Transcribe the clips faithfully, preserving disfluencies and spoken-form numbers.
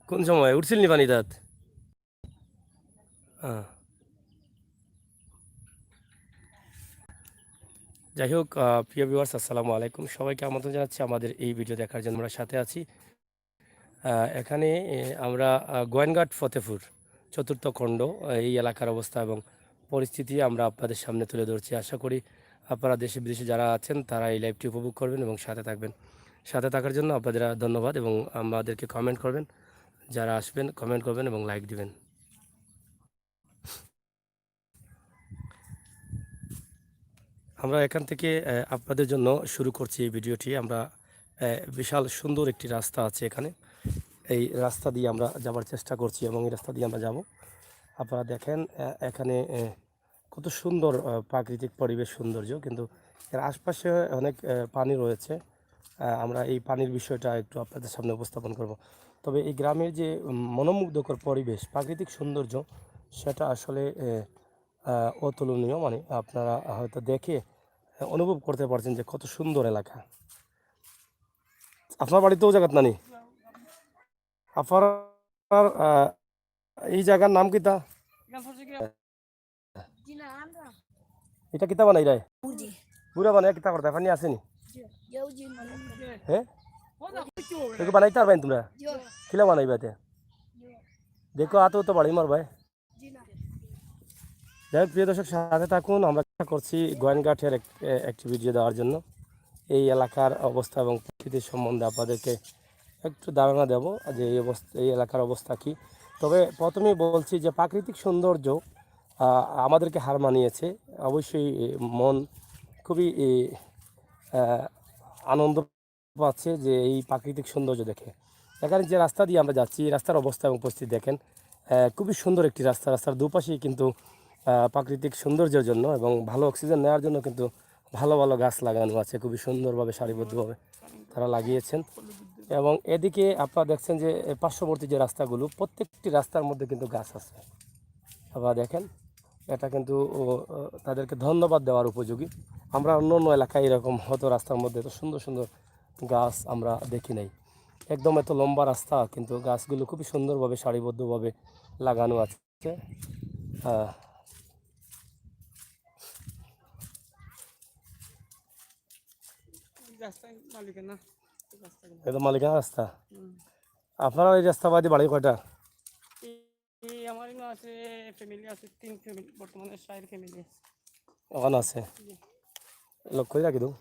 কোন সময় উঠছিল নি পানি তাত? হ্যাঁ। যাই হোক, আহ, প্রিয় ভিউয়ার্স, আসসালামু আলাইকুম। সবাইকে আমন্ত্রণ জানাচ্ছি আমাদের এই ভিডিও দেখার জন্য। আমরা সাথে আছি, আহ, এখানে, এ, আমরা, আহ, গোয়াইনঘাট ফতেপুর চতুর্থ খণ্ড, আহ, এই এলাকার অবস্থা এবং পরিস্থিতি আমরা আপনাদের সামনে তুলে ধরছি। আশা করি আপনারা দেশে বিদেশে যারা আছেন, তারা এই লাইভটি উপভোগ করবেন এবং সাথে থাকবেন। সাথে থাকার জন্য আপনাদের ধন্যবাদ এবং আমাদেরকে কমেন্ট করবেন। যারা আসবেন, কমেন্ট করবেন এবং লাইক দিবেন। আমরা এখান থেকে, আহ, আপনাদের জন্য শুরু করছি এই ভিডিওটি। আমরা, আহ, বিশাল সুন্দর একটি রাস্তা আছে এখানে, এই রাস্তা দিয়ে আমরা যাবার চেষ্টা করছি এবং এই রাস্তা দিয়ে আমরা যাব। আপনারা দেখেন, আহ, এখানে, আহ, কত সুন্দর, আহ, প্রাকৃতিক পরিবেশ সৌন্দর্য, কিন্তু এর আশপাশে অনেক, আহ, পানি রয়েছে। আহ, আমরা এই পানির বিষয়টা একটু আপনাদের সামনে উপস্থাপন করব। তবে এই গ্রামের যে, উম, মনোমুগ্ধকর পরিবেশ, প্রাকৃতিক সৌন্দর্য, সেটা আসলে, আহ, আহ, অতুলনীয়। মানে, আপনারা হয়তো দেখে, আহ, অনুভব করতে পারছেন যে কত সুন্দর এলাকা। আপনার বাড়ি তো ওই জায়গাত নানি? আপনার, আহ, এই জায়গার নাম কিতা? এটা কিতা বানাইরায়? বুড়া বানাই কিতা করতে? পানি আছে নি? হ্যাঁ? এগুলো বানাইতে পারবায় নি তোমরা? কিলা বানাইবা এতে? দেখো, আতো তো বাড়ি মারবায়। যাই হোক, প্রিয় দর্শক, সাথে থাকুন। আমরা চেষ্টা করছি গোয়াইনঘাটের এক-, এ-, একটি ভিডিও দেওয়ার জন্য। এই এলাকার অবস্থা এবং পরিস্থিতি সম্বন্ধে আপনাদেরকে একটু ধারণা দেব যে এই অবস্থা, এই এলাকার অবস্থা কি। তবে প্রথমেই বলছি যে প্রাকৃতিক সৌন্দর্য, আহ, আমাদেরকে হার মানিয়েছে। অবশ্যই, এ, মন খুবই, এ, আহ, আনন্দ পাচ্ছে যে এই প্রাকৃতিক সৌন্দর্য দেখে। এখানে যে রাস্তা দিয়ে আমরা যাচ্ছি, এই রাস্তার অবস্থা এবং পরিস্থিতি দেখেন, আহ, খুবই সুন্দর একটি রাস্তা। রাস্তার দুপাশেই কিন্তু, আহ, প্রাকৃতিক সৌন্দর্যের জন্য এবং ভালো অক্সিজেন নেওয়ার জন্য কিন্তু ভালো ভালো গাছ লাগানো আছে, খুবই সুন্দরভাবে সারিবদ্ধভাবে তারা লাগিয়েছেন। এবং এদিকে আপনারা দেখছেন যে, এ, পার্শ্ববর্তী যে রাস্তাগুলো, প্রত্যেকটি রাস্তার মধ্যে কিন্তু গাছ আছে। আপনারা দেখেন, এটা কিন্তু ও, ও, তাদেরকে ধন্যবাদ দেওয়ার উপযোগী। আমরা অন্য অন্য এলাকায় এরকম হয়তো রাস্তার মধ্যে এত সুন্দর সুন্দর গাছ আমরা দেখি নাই। একদম এত লম্বা রাস্তা, কিন্তু গাছগুলো খুবই সুন্দরভাবে সারিবদ্ধভাবে লাগানো আছে। আহ, এই রাস্তায় মালিকানা, এই রাস্তাগুলো। এটা মালিকানা রাস্তা। হুম। আপনারা এই রাস্তা বাদে বাড়ি কয়টা? এই, এই আমার এখানে আছে, ফ্যামিলি আছে তিন ফ্যামিলি, বর্তমানে চার ফ্যামিলি। ওখানে আছে। জি। লক্ষ্য রাখি দেবো।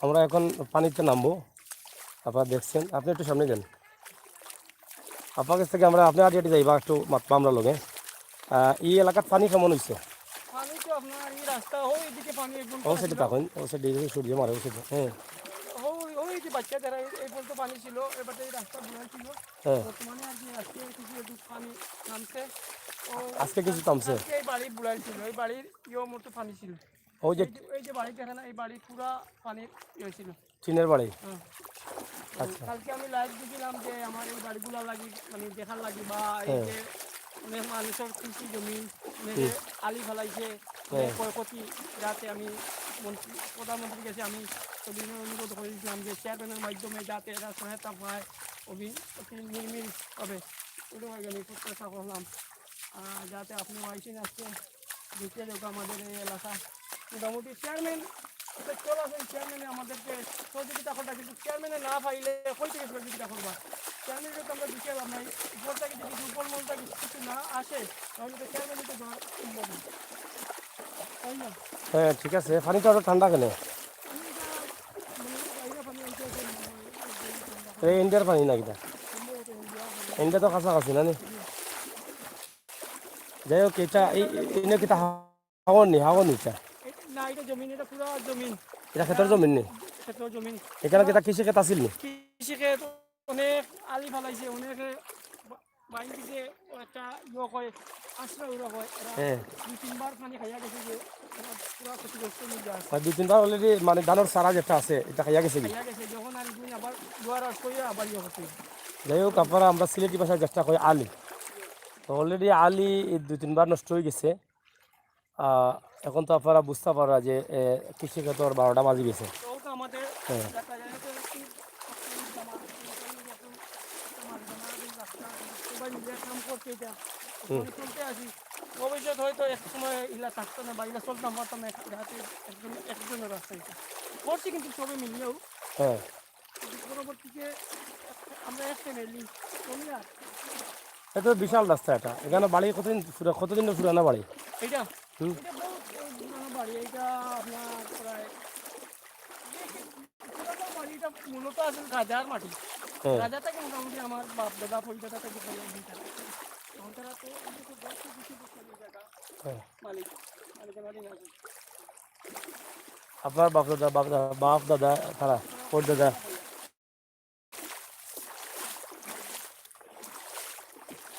আমরা এখন পানিতে নামবো। আপনারা দেখছেন, আপনি একটু সামনে যান। আপনার কাছ থেকে আমরা, আপনি আগে আগে যাইবা, একটু মাতবা আমরা লগে। আহ, এই এলাকার পানি কেমন হইছে? পানি তো আপনার এই রাস্তা, ওই দিকে পানি একদম ও সাইডে তখন, ও সাইডে সূর্য মারে, ও সাইডে। হ্যাঁ। ওই, ওই যে বাচ্চা যারা এই, এই পর্যন্ত পানি ছিল, এবার এই রাস্তা বুড়াই ছিল। হ্যাঁ। বর্তমানে আর কি আজকে কিছু একটু পানি নামছে। ও আজকে কিছু কমছে? আজকে এই বাড়ি বুড়াই ছিল, এই বাড়ির ইয়ে মতো পানি ছিল। ওই যে এই যে, এই যে বাড়ি দেখেন, এই বাড়ি পুরা পানির ইয়ে ছিল। টিনের বাড়ি? হ্যাঁ। আচ্ছা। কালকে আমি লাইভ দিছিলাম যে আমার এই বাড়িগুলা লাগি, মানে, দেখার লাগি বা এই হ্যাঁ। যে অনেক মানুষের কৃষি জমি, অনেকে হুম। আলি ফালাইছে, অনেক হ্যাঁ। ক্ষয়ক্ষতি, যাতে আমি মন্ত্রী, প্রধানমন্ত্রীর কাছে আমি ছবি অনুরোধ করেছিলাম যে চেয়ারম্যানের মাধ্যমে যাতে এরা সহায়তা পায়, অতি, অতি নির্বিঘ্ন হবে। ওটা হয়ে গেল, প্রত্যাশা করলাম। আহ, যাতে আপনি আইসেন আজকে, দেখিয়ে দেবো আমাদের এই এলাকা। মোটামুটি চেয়ারম্যান, একটা চল আছেন, চেয়ারম্যানে আমাদেরকে সহযোগিতা করবে, কিন্তু চেয়ারম্যানে না পাইলে কই থেকে সহযোগিতা করবা? চেয়ারম্যানকে তো আমরা দিতে পারলাম না। উপর থেকে যদি উপর মহল থেকে কিছু না আসে, তাহলে তো চেয়ারম্যানই তো দেওয়া সম্ভব না, তাই না? হ্যাঁ, ঠিক আছে। পানিটা আরো ঠান্ডা কেন? পানিটা মানে বাইরে পানি আনতে আছে, এই ইন্ডিয়ার পানি নাকি এটা? সম্ভবত ইন্ডিয়া হবে। ইন্ডিয়া তো কাছাকাছি না নি? যাই হোক, এটা এই, এই, এই নাকি তা হাওর নি, হাওর নি এটা? এ-, না, এটা জমিন, এটা পুরা জমিন। এটা ক্ষেতর জমিন নি? ক্ষেতর জমিন। এখানে কি এটা কৃষি ক্ষেত আছিল নি? কৃষি ক্ষেত, অনেক আলি ফালাইছে, অনেকে বা-, বাইন দিছে, ও একটা ইয়ে কয়, আশ্রয় ওরা কয়, এরা হ্যাঁ। দুই তিনবার পানি খাইয়া গেছে যে, এরা পুরা ক্ষতিগ্রস্ত হয়ে যায়। আর দুই তিনবার already মানে ধানের চারা যেটা আছে, এটা খাইয়া গেছে কি? খাইয়া গেছে, যখন আর দুই আবার দুয়ার আর কইয়া আবার ইয়ে করতে। যাই হোক, আপনারা আমরা সিলেটি ভাষায় যেটা কই আলি। তো already আলি এই দুই তিনবার নষ্ট হয়ে গেছে। আহ, এখন তো আপনারা বুঝতা পাররা যে, এ, কৃষি ক্ষেতর বারোটা বাজি গেছে। তো ওটা আমাদের হ্যাঁ। দেখা যায় তো একটু সবাই মিলে কাম করছে এটা। হুম। চলতে আছি। ভবিষ্যৎ হয়তো এক সময় ইলা থাকতো না বা ইলা চলতাম পারতাম না, এক-, রাতে একজন, একজনের রাস্তা এটা। করছি কিন্তু সবে মিলিয়েও। হ্যাঁ। কিন্তু পরবর্তীতে এক-, আমরা এক ফ্যামিলি চলি আর। এটা তো বিশাল রাস্তা এটা। এখানে বাড়ি কতদিন পুরা-, কতদিন পুরানা বাড়ি? এটা? হুম। এটা বহুত, বহুত পুরানো বাড়ি। এটা আপনার প্রায় পুরানো বাড়ি, এটা মূলত আসলে গাজার মাটি। হ্যাঁ। গাজা থেকে মোটামুটি আমার বাপ দাদা পরিদাদা থেকে চলে আসছে। এখন তারা তো অন্তত দশ থেকে বিশ বছর এই জায়গা হ্যাঁ। মালিক, মালিকানাধীন আছে। আপনার বাপ দাদা, বাপ দাদা, বাপ দাদা তারা, পরিদাদা।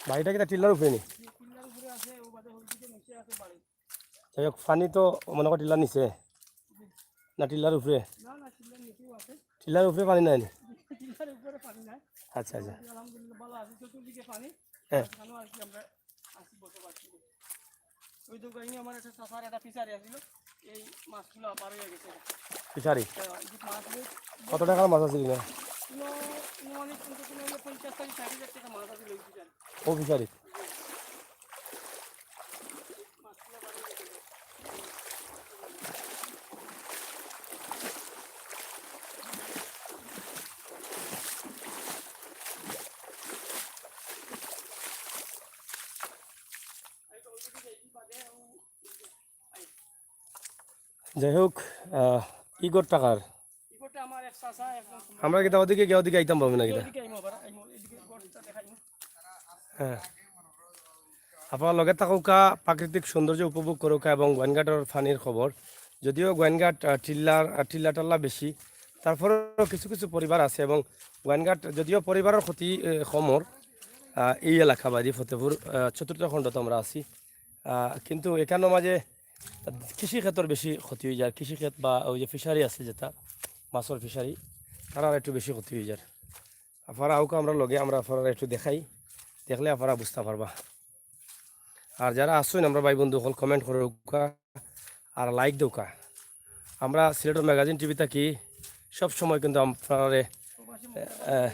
বাড়িটা কিতা টিল্লার উপরে নি? টিল্লার উপরে আছে, ও বাদে ওইদিকে নিচে আছে বাড়ি। যাই হোক, পানি তো মনে কর টিল্লার নিচে? না, টিল্লার উপরে? না, না, টিল্লার নিচেও আছে। টিল্লার উপরে পানি নাই নি? টিল্লার উপরে পানি নাই। আচ্ছা, আচ্ছা। আলহামদুলিল্লাহ, ভালো আছে, চতুর্দিকে পানি। হ্যাঁ। এখানেও আর কি আমরা আছি, বসবাস করি। ওই তো কাহিনী, আমার একটা চাচার একটা ফিশারি আছিল, এই মাছগুলো আবার হয়ে গেছে। ফিশারি? হ্যাঁ, এই যে মাছ কত টাকার মাছ আছিল না? কোনো অনুমানিক কিন্তু কোনো হলে পঞ্চাশ থেকে ষাট হাজার টাকা মাছ আছিল ওই ফিশারি। ও ফিশারি? যাই হোক, আহ, ইগর টাকার। আমরা কিতা ওদিকে গিয়া ওদিকে আইতাম পারবো না কিতা? হ্যাঁ। আপনারা লগে থাকউক্কা, প্রাকৃতিক সৌন্দর্য উপভোগ করউক্কা এবং গোয়াইনঘাটর পানির খবর। যদিও গোয়াইনঘাট, আহ, টিল্লার, আহ, টিল্লা টাল্লা বেশি, তারপরেও কিছু কিছু পরিবার আছে এবং গোয়াইনঘাট যদিও পরিবারর ক্ষতি, এ, কমর, আহ, এই এলাকা বাদে ফতেপুর, আহ, চতুর্থ খণ্ডত আমরা আছি। আহ, কিন্তু এখানর মাঝে কৃষি ক্ষেতর বেশি ক্ষতি অইযার। কৃষি ক্ষেত বা ওই যে ফিশারি আছে যেটা, মাছর ফিশারি, তারার একটু বেশি ক্ষতি অইযার। আপনারা আউক্কা আমরার লগে, আমরা আপনারারে একটু দেখাই, দেখলে আপনারা বুঝতা পারবা। আর যারা আছইন আমরার ভাই বন্ধু অকল, comment করউক্কা আর like দেউক্কা। আমরা সিলেটর ম্যাগাজিন টিভি থাকি সব সময় কিন্তু আপনারারে, এ, এ,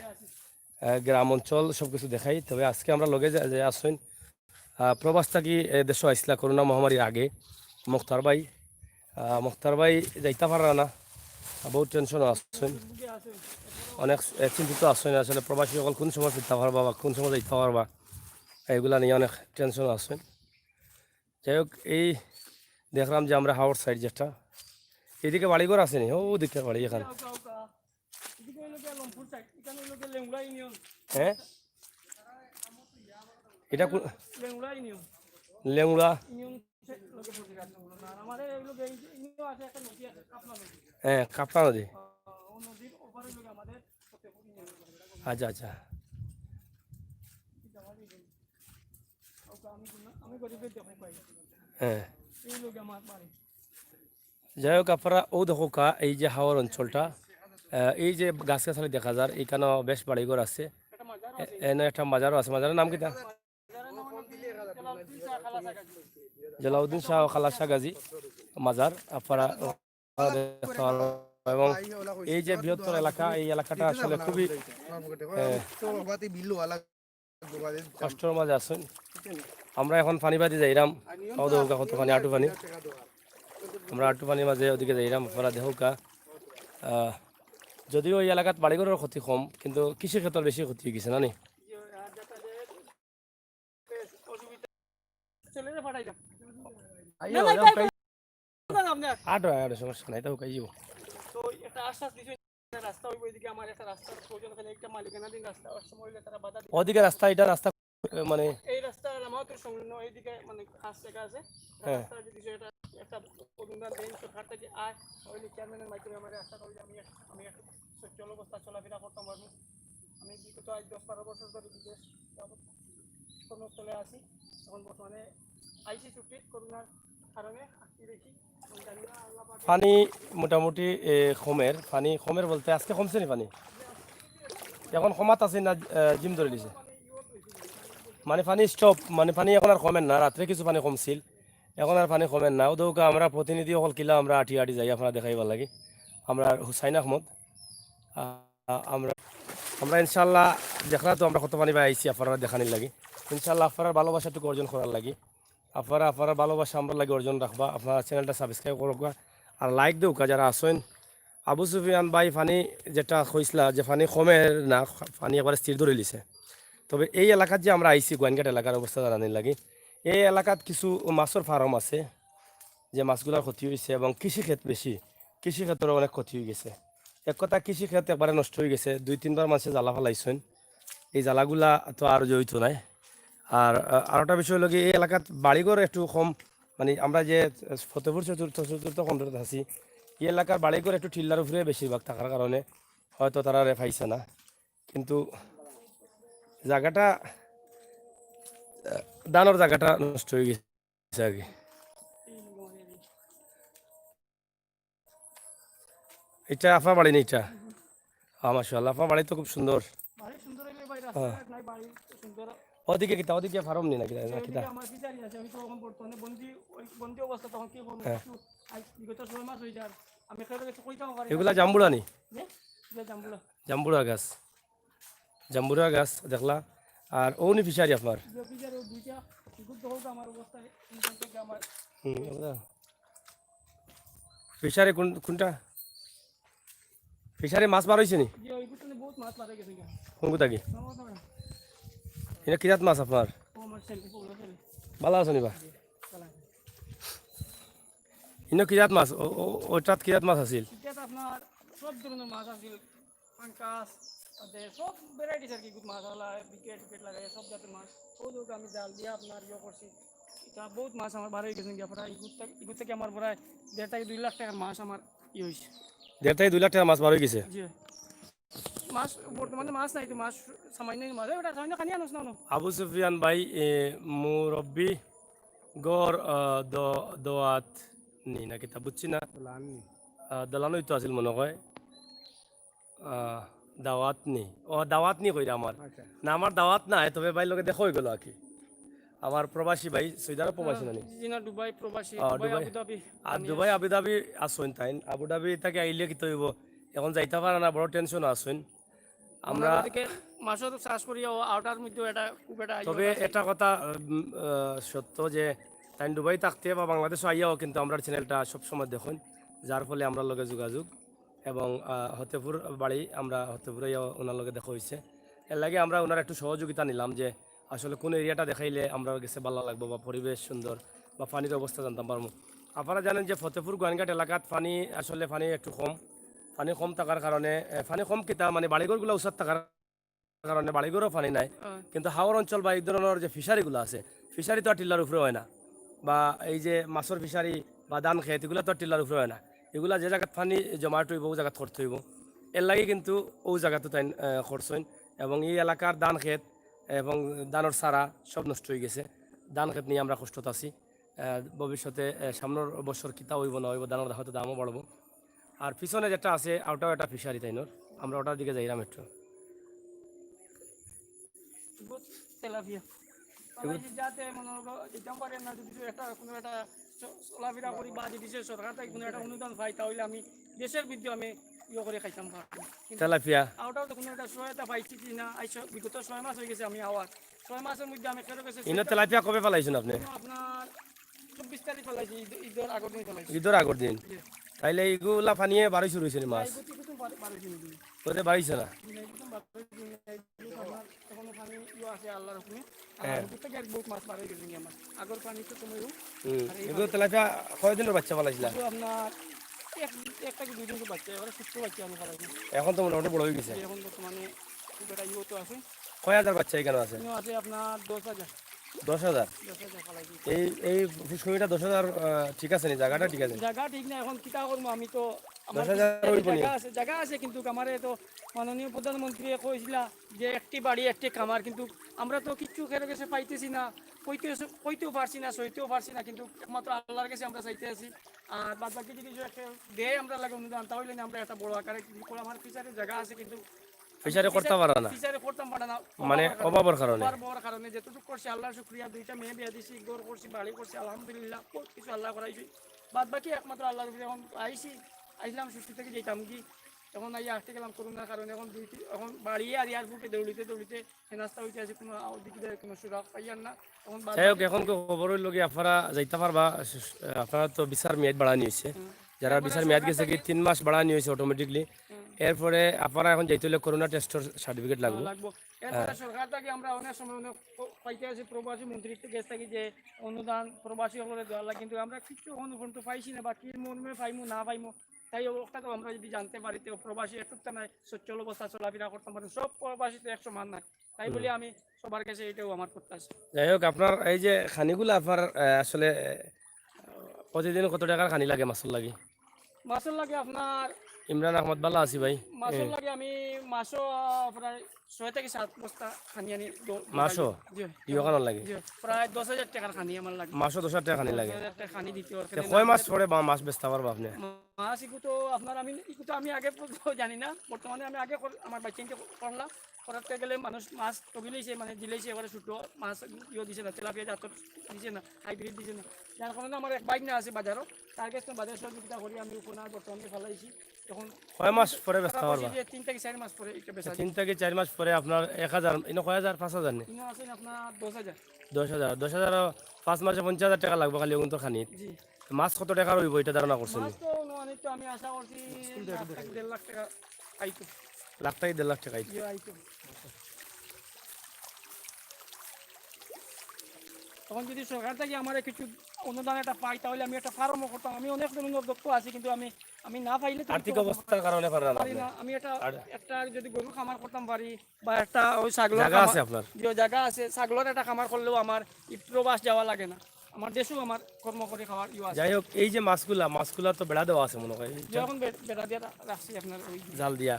এ, গ্রাম অঞ্চল সব কিছু দেখাই। তবে আজকে আমরার লগে যে, যে আছইন, আহ, প্রবাস থাকি, এ, দেশো আইছলা করোনা মহামারীর আগে মুক্তার ভাই। আহ, মুক্তার ভাই যাইতা পাররা না, বহুত tension আছইন, অনেক, এ, চিন্তিত আছইন। আসলে প্রবাসী অকল কোন সময় ফিরতা পারবা বা কোন সময় যাইতা পারবা, এগুলা নিয়া অনেক tension আছইন। যাই হোক, এই দেখরাম যে আমরা হাওর side যেটা, এদিকে বাড়িঘর আছে নি, ও দিকে বাড়ি এখান। এদিকে হইলো গিয়া লমপুর side, এখানে হইলো গিয়া লেংড়া ইউনিয়ন। হ্যাঁ? এটা কোন? লেংড়া ইউনিয়ন। লেংড়া? ইউনিয়ন সে-, লগে পড়ছে, আর লেংড়া না। আর আমাদের এই লগে এই যে ইউনিয়ন আছে, একটা নদী আছে, কাপলা নদী। হ্যাঁ, কাপলা নদী। আহ, ও নদীর ওপারে হইলো গিয়া আমাদের ফতেপুর ইউনিয়ন। আচ্ছা, আচ্ছা। এটা আমার ইউনিয়ন। ওকে, আমি, আমি গরিবের দেখো পাই। হ্যাঁ। এই লগে আমার বাড়ি। যাই হোক, আপনারা ও দেখউক্কা, এই যে হাওর অঞ্চলটা, আহ, এই যে গাছ-গাছালি দেখা যার, এখানেও বেশ বাড়িঘর আছে। এ-, এনে একটা মাজারও আছে। মাজারের নাম কিতা? জালাউদ্দিন শাহ ও খালাসা গাজী মাজার। আপনারা দেখতে পারবেন। এবং এই যে বৃহত্তর এলাকা, এই এলাকাটা আসলে খুবই, আহ, কষ্টর মাঝে আছইন। আমরা এখন পানি বাদে যাইরাম, কত পানি, আটু পানি। আমরা আটু পানির মাঝে ওদিকে যাইরাম, আপনারা দেখউক্কা। আহ, যদিও এই এলাকাত বাড়িঘরর ক্ষতি কম, কিন্তু কৃষি ক্ষেতর বেশি ক্ষতি অইগেছে, না নি? আইও, না, না, আইও, এটা আটো, আটো, সমস্যা নাই, এটা হুকাই যাইবো। তো একটা আশ্বাস দিছে, রাস্তা হইব, এদিকে আমার একটা রাস্তার প্রয়োজন, এখানে একটা মালিকানাধীন রাস্তা, অনেক সময় হইলে তারা বাধা দিবে। ওদিকে রাস্তা, এটা রাস্তা, মানে এই রাস্তা আমার তো সংলগ্ন, এইদিকে মানে খাস জায়গা আছে, হ্যাঁ। রাস্তা যদি সেটা একটা অনুদান দেন, সরকার থেকে আয়, তাহলে চেয়ারম্যানের মাধ্যমে আমার আশা করি যে আমি এক-, আমি একটু সচ্ছল অবস্থা চলাফেরা করতাম পারবো। আমি বিগত আজ দশ বারো বছর ধরে বিদেশ কর্মস্থলে আছি, এখন বর্তমানে আইসি ছুটি করোনার কারণে আটকে রয়েছি। পানি মোটামুটি, এ, কমের, পানি কমের বলতে আজকে কমছে নি পানি? এখন কমাত আছে না, এ, জিম ধরে নিছে? মানে পানি stop, মানে পানি এখন আর কমের না, রাত্রে কিছু পানি কমছিল, এখন আর পানি কমের না। অউ দেখউক্কা আমরা প্রতিনিধি অকল কিলা আমরা আটি আটি যাই আপনারারে দেখাইবার লাগি। আমরা হুসাইন আহমদ, আ, আ, আমরা, আমরা ইনশাআল্লাহ দেখরা তো আমরা কত পানি বায় আইছি আপনারারে দেখানির লাগি। ইনশাআল্লাহ আপনারার ভালোবাসাটুকু অর্জন করার লাগি। আপনারা আপনারার ভালোবাসা আমরার লাগি অর্জন রাখবা। আপনারা channelটা subscribe করউক্কা, আর like দেউক্কা যারা আছইন। আবু সুফিয়ান ভাই পানি যেটা কইছলা যে পানি কমের না, পানি একবারে স্থির ধরিলিছে। তবে এই এলাকাত যে আমরা আইছি, গোয়াইনঘাট এলাকার অবস্থা জানানির লাগি, এই এলাকাত কিছু মাছর farm আছে, যে মাছগুলার ক্ষতি অইছে এবং কৃষি ক্ষেত বেশি, কৃষি ক্ষেতরও অনেক ক্ষতি অইগেছে। এক কথা, কৃষি ক্ষেত একবারে নষ্ট অইগেছে, দুই তিনবার মানষে জালা ফালাইছইন। এই জালাগুলা তো আর যে অইতো নায়। আর, আ, আরোটা বিষয় অইলো কি, এই এলাকাত বাড়িঘর একটু কম, মানে আমরা যে ফতেপুর চতুর্থ, চতুর্থ খণ্ডত আছি, এই এলাকার বাড়িঘর একটু টিল্লার উপরে বেশিরভাগ থাকার কারণে হয়তো তারারে পাইছে না। কিন্তু জাগাটা, আ, ধানর জাগাটা নষ্ট অইগেছে আর কি। ইটা আপনার বাড়ি নি ইটা? হ্যাঁ, মাশাআল্লাহ, আপনার বাড়ি তো খুব সুন্দর। বাড়ি সুন্দর অইলে ভাই, রাস্তাঘাট নাই, বাড়ি সুন্দর। ওদিকে কিতা, ওদিকে farm নি না কিতা, না কিতা? ওদিকে আমার fishery আছে, আমি তো এখন বর্তমানে বন্দি, ওই বন্দি অবস্থা, তখন কি করবো? হ্যাঁ। কিছু আজ বিগত ছয় মাস অই যার, আমি কারো কাছে কইতাম পারি না। এগুলা জাম্বুরা নি? জি? ইটা জাম্বুরা। জাম্বুরা গাছ, জাম্বুরা গাছ দেখলা। আর অউ নি fishery আপনার? যে fishery, ওই দুইটা, ইগুর তো হোক আমার অবস্থা, এই থেকে আমার হুম, ওগুলা। Fishery কোন, কোনটা? Fishery মাছ বার অইছে নি? জি, ওই গুতনে বহুত মাছ বার অই গেছে গিয়া। কোন গুতা কি? না, না, না। ইনো কি জাত মাছ আপনার? ও, আমার সেলফি, ও, সেলফি। ভালা আছো নি বা? জি, ভালা আছি। ইনো কি জাত মাছ? ও, ও, ওটাত কি জাত মাছ আছিল? ইটাত আপনার সব ধরনের মাছ আছিল, পাঙ্কাস, তাতে সব varieties আর কি, মাছ আলা, বিকেট টিকেট লাগাই সব জাতের মাছ। ও লোক আমি জাল দিয়া আপনার ইয়ে করছি, ইটা বহুত মাছ আমার বার অই গেছে গিয়া। প্রায় ইগুর থাকি, ইগুর থাকি আমার প্রায় দেড় থাকি দুই লাখ টাকার মাছ আমার ইয়ে অইছে। দেড় থাকি দুই লাখ টাকার মাছ বার অই গেছে? জি। মাছ বর্তমানে মাছ নাই তো, মাছ সামান্য মাছ, ওটা সামান্য খানি আনোস না, আনো। আবু সুফিয়ান ভাই, এ, মুরব্বি গর, আ, দ-, দোয়াত নি না কিতা বুঝছি না। দলান নি। আ, দলানই তো আছিল মনে হয়। আ, দাওয়াত নি। ও, দাওয়াত নি কইরা আমার। আচ্ছা। না, আমার দাওয়াত নাই, তবে ভাইর লগে দেখা অই গেল আর কি। আমার প্রবাসী ভাই, সৌদি আরব প্রবাসী আ, না নি? জি না, দুবাই প্রবাসী, আ, দুবাই, দুবাই। আবুধাবি। আর আমি দুবাই, আছি। আবুধাবি আছইন তাইন। আবুধাবি থাকি আইলে কিতা অইবো? এখন যাইতা পারা না, বড় tension আছইন। আমরা আমরা ওদিকে মাছও তো চাষ করি, ও আউটার মধ্যে এটা খুব একটা ইয়ে তবে আছে। এটা কথা, উম, আহ, সত্য যে তাইন দুবাই থাকতে বা বাংলাদেশও আইয়াও কিন্তু আমরার channelটা সবসময় দেখইন, যার ফলে আমরার লগে যোগাযোগ। এবং, আহ, হতেপুর বাড়ি, আমরা হতেপুরে আইয়াও ওনার লগে দেখা অইছে। এর লাগি আমরা ওনার একটু সহযোগিতা নিলাম যে আসলে কোন areaটা দেখাইলে আমরার গেছে ভালা লাগবো বা পরিবেশ সুন্দর বা পানির অবস্থা জানতাম পারমু। আপনারা জানেন যে ফতেপুর গোয়াইনঘাট এলাকাত পানি, আসলে পানি একটু কম। পানি কম থাকার কারণে, এ, পানি কম কিতা, মানে, বাড়িঘরগুলা উচাত থাকার কারণে বাড়িঘরও পানি নাই। হ্যাঁ। কিন্তু হাওর অঞ্চল বা এই ধরনের যে fisheryগুলা আছে, fishery তো আর টিল্লার উপরে অয় না, বা এই যে মাছর fishery বা ধান খেত, এগুলা তো আর টিল্লার উপরে অয় না। এগুলা যে জাগাত পানি জমাট অইবো, অউ জাগাত করতে অইবো। এর লাগি কিন্তু অউ জাগাত তাইন, এ, করছইন। এবং এই এলাকার ধান খেত এবং ধানর চারা সব নষ্ট অই গেছে। ধান খেত নিয়া আমরা কষ্টত আছি। আহ, ভবিষ্যতে, আহ, সামনের বছর কিতা অইবো না অইবো, ধানর হয়তো দামও বাড়বো। আর পিছনে যেটা আছে, ওটাও একটা fishery তাইনর, আমরা ওটার দিকে যাইরাম একটু। এগুত তেলাপিয়া। এগুত তারা এই যে যাতে মনে করো, যেতাম পারি না, যদি কিছু একটা, কোনো একটা চ-, চলাফেরা করি বা যদি সে সরকার থেকে কোনো একটা অনুদান পাই, তাহলে আমি দেশের মধ্যে আমি ইয়ে করে খাইতাম পারবো। কিন্তু তেলাপিয়া। ওটাও তো কোনো একটা সহায়তা পাইছি কি না, এই ছ-, বিগত ছয় মাস অই গেছে আমি আওয়ার। ছয় মাসের মধ্যে আমি ফেরত গেছে ইনো সেটা তেলাপিয়া কবে ফালাইছইন আপনে? ইনো আপনার চব্বিশ তারিখ ফালাইছি, ঈদ, ঈদর আগর দিন ফালাইছি। ঈদর আগর দিন? জি। তাইলে ইগুলা পানিয়ে বারই শুরু অইছে নি মাছ? না, ইগুত, ইগুত বার-, বারই শুরু অইছে। ওতে বাড়িছে না? না, ইগুত বারই শুরু অইছে। ইগুত আপনার এখনো পানি ইয়ে আছে আল্লাহর হুকুমে। আর হ্যাঁ। ইগুত থাকি আর বহুত মাছ বার অই গেছে আমার। আগর পানি তো কমে গেল। হুম। আর এই এগুলো পানি তেলাপিয়া কয়দিনর বাচ্চা ফালাইছিলা? এগুলো আপনার এক, এক থাকি দুই দিনর বাচ্চা, এবারে সুস্থ বাচ্চা আমি ফালাইছি। এখন তো মোটামুটি বড় অই গেছে। এখন বর্তমানে খুব একটা ইয়ে তো আছে। কয় হাজার বাচ্চা এখানে আছে? এখানে আছে আপনার দশ হাজার। দশ হাজার? দশ হাজার ফালাই দিই। এই, এই পুষ্করিণীটা দশ হাজার, আহ, ঠিক আছে নি? জাগাটা ঠিক আছে নি? জাগা ঠিক না, এখন কিতা করবো আমি তো, আমার দশ হাজার কিছু অইবো নি? জাগা আছে, জাগা আছে, কিন্তু আমারে তো মাননীয় প্রধানমন্ত্রী কইছিলা যে একটি বাড়ি একটি খামার, কিন্তু আমরা তো কিচ্ছু কারো গেছে পাইতেছি না, কইতে, কইতেও পারছি না, সইতেও পারছি না, কিন্তু একমাত্র আল্লাহর কাছে আমরা চাইতে আছি। আর বাদ বাকি যদি কেউ দেয় আমরা লাগে অনুদান, তাহলে না আমরা একটা বড় আকারে কিছু করে, আমার fishery জাগা আছে, কিন্তু ফিশারি করতা পারা না? ফিশারি করতাম পারা না। মানে অভাবর কারণে? অভাবর কারণে। যতটুকু করছি আল্লাহর শুকরিয়া, দুইটা মেয়ে বিয়া দিছি, ঘর করছি, বাড়ি করছি, আলহামদুলিল্লাহ, বহুত কিছু আল্লাহ করাইছি। বাদ বাকি একমাত্র আল্লাহর উপরে। এখন আইছি, আইলাম ছুটি থাকি যাইতাম কি, এখন আইয়া আটকে গেলাম করোনার কারণে। এখন দুই তিন, এখন বাড়িয়ে আর এয়ারপোর্টে দৌড়িতে দৌড়িতে হেনাস্তা হইতে আছে, কোনো আ-, দিকে কোনো সুরাগ পাইয়ার না। এখন বাদ যাই হোক, বাকি এখন তো খবর অইলো কি, আপনারা যাইতা পারবা, আপনারা তো ভিসার মেয়াদ বাড়ানি অইছে। যারা ভিসার মেয়াদ গেছে কি তিন মাস বাড়ানি অইছে অটোমেটিকলি। এরপরে আপনারা এখন যাইতে অইলে করোনা টেস্টর সার্টিফিকেট লাগবো। লাগবো। এরপরে সরকার থাকি আমরা অনেক সময় অনেক প-, পাইতে আছি, প্রবাসী মন্ত্রীর গেছ থাকি যে অনুদান প্রবাসী অকলরে দেওয়ার লাগি, কিন্তু আমরা কিচ্ছু এখন পর্যন্ত পাইছি না, বা কি মর্মে পাইমু না পাইমু। তাই অবস্থা তো আমরা যদি জানতে পারি, তো প্রবাসী একটু তো নাই, সচ্ছল অবস্থা চলাফেরা করতাম পারি, সব প্রবাসী তো এক সমান নাই। তাই বলি আমি সবার কাছে এটাও আমার প্রত্যাশা। যাই হোক, আপনার এই যে খানিগুলা আপনার, আহ, আসলে, আহ, প্রতিদিন কত টাকার খানি লাগে মাছর লাগি? মাছর লাগি আপনার ইমরান আহমদ, ভালা আছি ভাই। মাছর লাগি আমি মাসও, আহ, প্রায় ছয় থাকি সাত বস্তা খানি আনি দ-, মাসও? জি, ইয়ো খানোর লাগি? জি, প্রায় দশ হাজার টাকার খানি আমার লাগে। মাসও দশ হাজার টাকা খানি লাগে? দশ হাজার টাকা খানি দিতে অর তে কয় মাস পরে বা মাছ বেচতা পারবা আপনি? মাছ ইগু তো আপনার আমি, ইগু তো আমি আগে পর্যন্ত জানি না, বর্তমানে আমি আগে কর-, আমার বাচ্চাকে করলাম, করাতে গেলে মানুষ মাছ তগিলেইছে, মানে দিলেইছে, এবারে ছোটো মাছ ইয়ে দিছে না, তেলাপিয়া জাতর দিছে না, হাইব্রিড দিছে না, যার কারণে আমার এক ভাইগ্না আছে বাজারও, তার কাছে বাজার সহযোগিতা করি আমি ওখানে বর্তমানে ফালাইছি। এখন কয় মাস পরে বেচতা তারা পারবা? বলছে যে তিন থাকি চার মাস পরে এটা বেচা যায়। তিন থাকি চার মাস পরে আপনার এক হাজার, ইনো কয় হাজার? পাঁচ হাজার নি? ইনো আছে আপনার দশ হাজার। দশ হাজার, দশ হাজার, পাঁচ মাসে পঞ্চাশ হাজার টাকা লাগবো খালি অগুন্তর খানিত। জি। মাছ কত টাকার অইবো ইটা ধারণা করছেন? মাছ তো অনুমানিক তো আমি আশা করছি লাখ থাকি দেড় লাখ টাকা আইতো। লাখ থাকি দেড় লাখ টাকা আইতো। ইয়ে আইতো। তখন যদি সরকার থাকি আমার কিছু অনুদান একটা পাই, তাহলে আমি একটা ফার্মও করতাম। আমি অনেক ধরনের দক্ষ আছি, কিন্তু আমি, আমি না পাইলে তো আমি আর্থিক তো অবস্থার কারণে পাররা না পারি আপনি। না। আমি এটা, আর- একটা যদি গরুর খামার করতাম পারি, বা একটা ওই ছাগলের জায়গা খামার, আছে আপনার? যে জায়গা আছে, ছাগলের একটা খামার করলেও আমার এই প্রবাস যাওয়া লাগে না, আমার দেশেও আমার কর্ম করে খাওয়ার ইয়ে আছে। যাই হোক, এই যে মাছগুলা, মাছগুলা তো বেড়া দেওয়া আছে মনে হয়, যে এখন বে-, বেড়া দিয়ে রা-, রাখছি আপনার ওই। জাল দিয়া।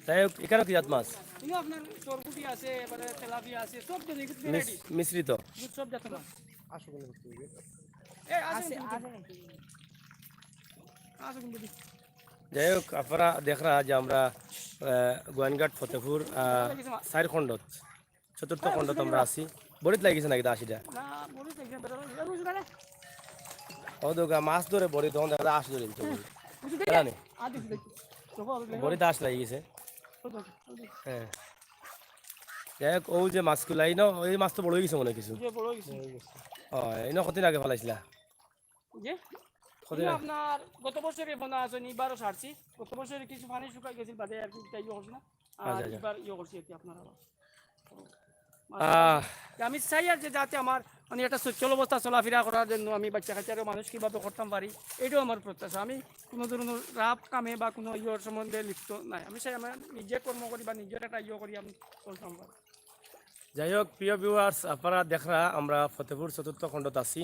যাই হোক, এখানে কি জাত মাছ? কিন্তু আপনার চরপুটি আছে, এবারে তেলাপিয়া আছে, সব জাতি ভ্যারাইটি, মিশ্রিত। সব জাতের মাছ। এ, আছে কিন্তু। আছে কিন্তু। যাই হোক, আপনারা দেখরা যে আমরা, আহ, গোয়াইনঘাট ফতেপুর, আহ, চার খণ্ডত, চতুর্থ খণ্ডত আমরা আছি। বড়িত লাগিছে নাকি দা আশিটা? না, বড়িত লাগিছে না, বেটা, বেটা, বেটা। ও দোকা মাছ ধরে বড়ি, তখন দেখা যায় আশ ধরে দিতে হবে। বুঝলি? জানি। বড়িত আশ লাগি গেছে। হ্যাঁ। যাই হোক, ও যে মাছগুলা, এই না, এই মাছ তো বড় হয়ে গেছে মনে হয় কিছু। যে বড় হয়ে গেছে। ও, এই না কতদিন আগে ফালাইছিলা? যে? কতদিন না, আগে? আপনার গত বছরই বোনা আছে, এবারও ছাড়ছি। গত বছরে কিছু পানি শুকাই গেছিল বাদে আর কি, তাই ইয়ে করছি না। আর আচ্ছা, আচ্ছা। এবার ইয়ে করছি আর কি আপনারা। আহ, যে আমি চাই আর যে যাতে আমার মানে একটা সচ্ছল অবস্থা চলাফেরা করার জন্য আমি বাচ্চা কাচ্চারও মানুষ কীভাবে করতাম পারি, এটাও আমার প্রত্যাশা। আমি কোনো ধরনের রাফ কামে বা কোনো ইয়ের সম্বন্ধে লিপ্ত নাই। আমি চাই আমার নিজে কর্ম করি বা নিজের একটা ইয়ে করি, আমি চলতাম পারি। যাই হোক, প্রিয় ভিউয়ার্স, আপনারা দেখরা আমরা ফতেপুর চতুর্থ খণ্ডত আছি।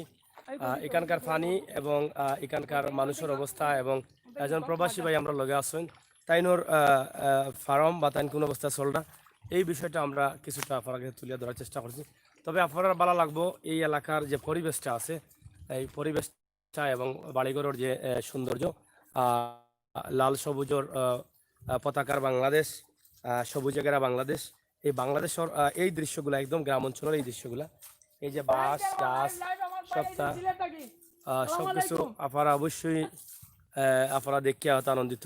আহ, এখানকার পানি এবং, আহ, এখানকার মানুষের অবস্থা এবং একজন প্রবাসী ভাই আমরা লগে আছেন, তাইনর, আহ, আহ, ফার্ম বা তাইন কোন অবস্থা চলরা, এই বিষয়টা আমরা কিছুটা আপনারা কাছে তুলিয়া ধরার চেষ্টা করছি। তবে আপনারা ভালা লাগবো এই এলাকার যে পরিবেশটা আছে, এই পরিবেশটা এবং বাড়িঘরর যে, আহ, সৌন্দর্য, আহ, লাল সবুজর, আহ, আহ, পতাকার বাংলাদেশ, আহ, সবুজে ঘেরা বাংলাদেশ, এই বাংলাদেশর, আহ, এই দৃশ্যগুলা একদম গ্রাম অঞ্চলের এই দৃশ্যগুলা, এই যে বাঁশ গাছ সবটা, আহ, সবকিছু আপনারা অবশ্যই, আহ, আপনারা দেখিয়া হয়তো আনন্দিত।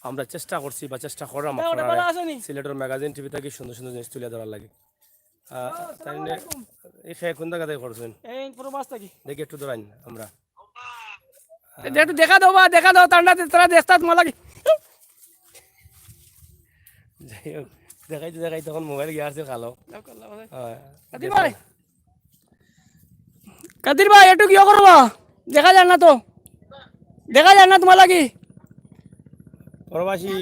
আমরা চেষ্টা করছি বা চেষ্টা করলাম আপনারা সিলেটর ম্যাগাজিন টিভি থাকি সুন্দর সুন্দর জিনিস তুলে ধরার লাগি। আহ, তাই নিয়ে এই খে কোন জায়গা থাকি করছেন? এই প্রবাস থাকি। দেখি একটু ধরাইন আমরা। একটু দেখা দাও বা, দেখা দাও, তারা দেখতা তোমার লাগি। যাই হোক, দেখাইতে দেখাইতে তখন মোবাইল গিয়া আছে কালো। হ্যাঁ, কাদির ভাই, কাদির ভাই, একটু কিয় করবা? দেখা যায় না তো, দেখা যায় না তোমার লাগি। প্রবাসী।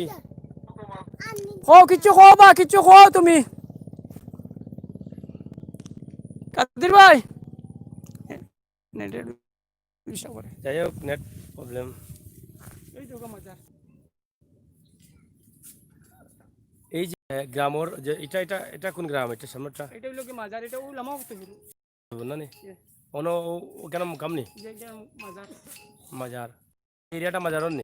কও, কিচ্ছু কও বা, কিচ্ছু কও তুমি। কাদির ভাই। নেটের সমস্যা করে। যাই হোক, নেট প্রবলেম। এই তো মাজার। এই যে, আহ, গ্রামর যে, এটা, এটা, এটা কোন গ্রাম? এটা সামনেটা? এটা হইলো কি মাজার? এটা ওই লামা উঠতে হবে। না নি? ইয়ে। অনো ও-, ওখানে মুকাম নি? যে এটা মাজার। মাজার। এরিয়াটা মাজারর নি?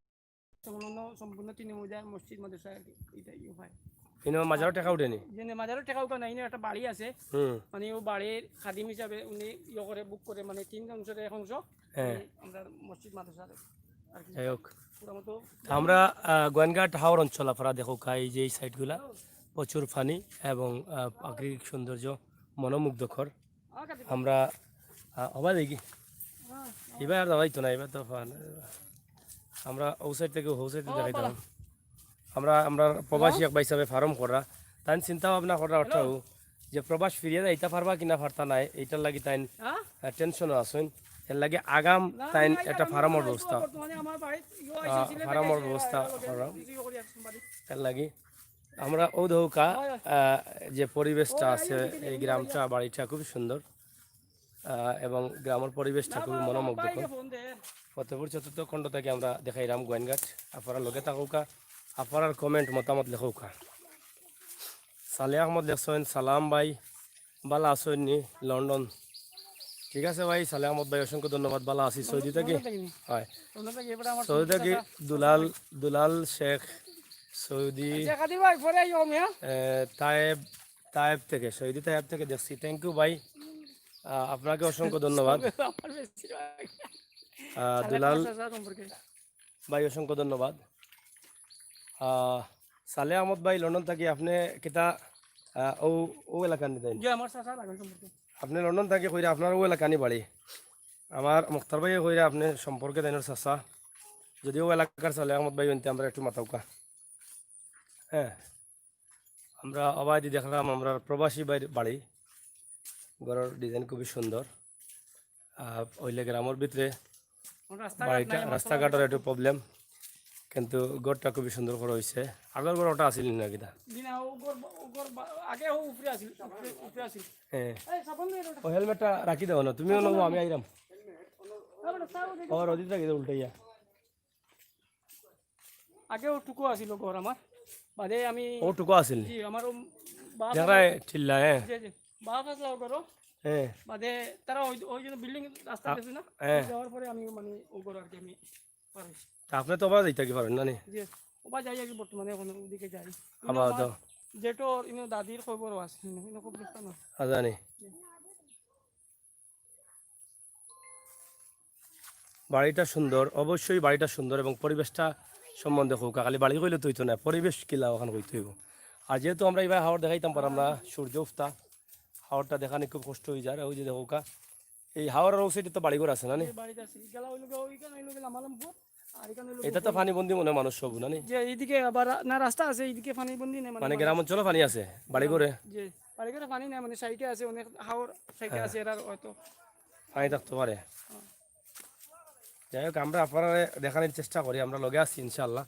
তখন অন্য সম্পূর্ণ তৃণমূল যায় মসজিদ মাদ্রাসা আর কি, এটা ইয়ে হয়। ইনো মাজারো টেকা উঠেনি? যেনে মাজারো টেকা উঠা নাই, একটা বাড়ি আছে, হুম। মানে ও বাড়ির খাদিম হিসাবে উনি ইয়ে করে, বুক করে, মানে তিন অংশ, এক অংশ হ্যাঁ। এই আমরা মসজিদ মাদ্রাসা আর কি। যাই হোক, পুরা মতো তো আমরা আহ, গোয়াইনঘাট হাওর অঞ্চল আপনারা দেখউক্কা, এই যে এই সাইডগুলা প্রচুর পানি এবং আহ, প্রাকৃতিক সৌন্দর্য মনোমুগ্ধকর। আমার কাছে আমরা আহ, হবা দেখি, এবার আর দাঁড়াইতো না, এবার তো ফান। আমরা ও সাইড থেকে ও সাইড দেখাইতাম। আমরা আমরা প্রবাসী এক ভাই হিসাবে ফার্ম করা, তাই চিন্তা ভাবনা করা অর্থাৎ যে প্রবাস ফিরিয়া যাইতা পারবা কিনা পারতা নাই, এইটার লাগি তাই হ্যাঁ টেনশনও আছইন। এর লাগি আগাম তাই একটা ফার্মর ব্যবস্থা, বর্তমানে আমার বাড়িত ইয়ে আহ, ফার্মর ব্যবস্থা করা। এর লাগি আমরা ও দেখউক্কা, আহ, যে পরিবেশটা আছে, এই গ্রামটা, বাড়িটা খুবই সুন্দর, আহ, এবং গ্রামের পরিবেশটা খুবই মনোমুগ্ধকর। ফতেপুর চতুর্থ খণ্ড থেকে আমরা দেখাইলাম গোয়াইনঘাট। আপনারা লগে থাকউক্কা, আপনারার কমেন্ট মতামত লেখউক্কা। সালে আহমদ লেখছইন, সালাম ভাই, ভালা আছইন নি? লন্ডন। ঠিক আছে ভাই, সালে আহমদ ভাই, অসংখ্য ধন্যবাদ, ভালা আছি। সৌদি থেকে, হয়, সৌদি থেকে দুলাল, দুলাল শেখ, সৌদি, কাদির ভাই, পরে আইও আমি, হ্যাঁ? এ, তায়েব, তায়েব থেকে, সৌদি তায়েব থেকে দেখছি। থ্যাংক ইউ ভাই, আহ, আপনাকে অসংখ্য ধন্যবাদ। আমার বেশি ভাই। আহ, দুলাল চাচা সম্পর্কে। ভাই, অসংখ্য ধন্যবাদ। আহ, সালে আহমদ ভাই, লন্ডন থাকি আপনি কিতা, আহ, ও, ও এলাকা নি তাইন? যে আমার চাচা লাগে সম্পর্কে। আপনি লন্ডন থাকি কইরা আপনার ও এলাকা নি বাড়ি? আমার মুখতার ভাই কইরা আপনি সম্পর্কে তাইনর চাচা। যদিও ও এলাকার সালে আহমদ ভাই অইন তে আমরা একটু মাতাউক্কা। হ্যাঁ, আমরা অবায়দি দেখলাম আমরা প্রবাসী ভাইর বাড়ি। ঘরর ডিজাইন খুবই সুন্দর। আহ, অইলে গ্রামর ভিতরে রাস্তাঘাট বাড়িটা, নাই, আমার রাস্তাঘাটর একটু প্রবলেম, কিন্তু ঘরটা খুবই সুন্দর করা অইছে। আগর ঘর ওটা আছিল না কিতা? জি না, ও ঘর, ও ঘর বা-, আগে ও উপরে আছিল, উপরে, উপরে আছিল। হ্যাঁ, এই সাবন দিয়ে ওটা। ও হেলমেটটা রাখি দাও না, তুমিও নেবো, আমি আইরাম। না, বেটা, তাও দেখি। ও রদিত রাখি দাও উল্টাইয়া। আগে ও টুকু আছিল ঘর আমার, বাদে আমি ও টুকু আছিল নি? জি, আমার ও বাপ জায়গায় ঠিল্লা, হ্যাঁ। জি, জি, বাপ আসলে ও ঘর, হ্যাঁ। বাদে তারা ওই, ওই জন্য বিল্ডিং রাস্তা গেছে না, হ্যাঁ। যাওয়ার পরে আমি মানে ও ঘর আর কি আমি পারছি। তা আপনি তো আবার যাইতা কি পারেন না নি? জি, ওবা যাই আর কি বর্তমানে এখন ওদিকে যাই। আবার তো। যেটা ওর ইনো দাদির খবরও আছে, ইনো, ইনো খুব ব্যস্ত না। আজানি। বাড়িটা সুন্দর, অবশ্যই বাড়িটা সুন্দর এবং পরিবেশটা সম্বন্ধে কউক্কা। খালি বাড়ি কইলে তো অইতো না, পরিবেশ কিলা ওখান কইতে অইবো। আর যেহেতু আমরা এবার হাওর দেখাইতাম পারাম না, সূর্য উফতা, হাওরটা দেখানি খুব কষ্ট অই যায়। ওই যে দেখউক্কা, এই হাওরর ও সাইডে তো বাড়িঘর আছে না নি? এই বাড়িতে আছি, গেলা ওই লোকে ওইখানে ওই লোকে লামালাম ভোট, আর এখানে ওই লোকে এটা তো পানিবন্দি মনে হয় মানুষ সব না নি? যে এইদিকে আবার রা-, না রাস্তা আছে, এইদিকে পানিবন্দি নেই মানে মানে গ্রাম অঞ্চলে পানি আছে বাড়িঘরে? যে বাড়িঘরে পানি নাই, মানে সাইডে আছে, অনেক হাওর সাইডে আছে, এরা হয়তো পানি থাকতে পারে। যাই হোক, আমরা আপনারারে দেখানির চেষ্টা করি, আমরা লগে আছি ইনশাআল্লাহ।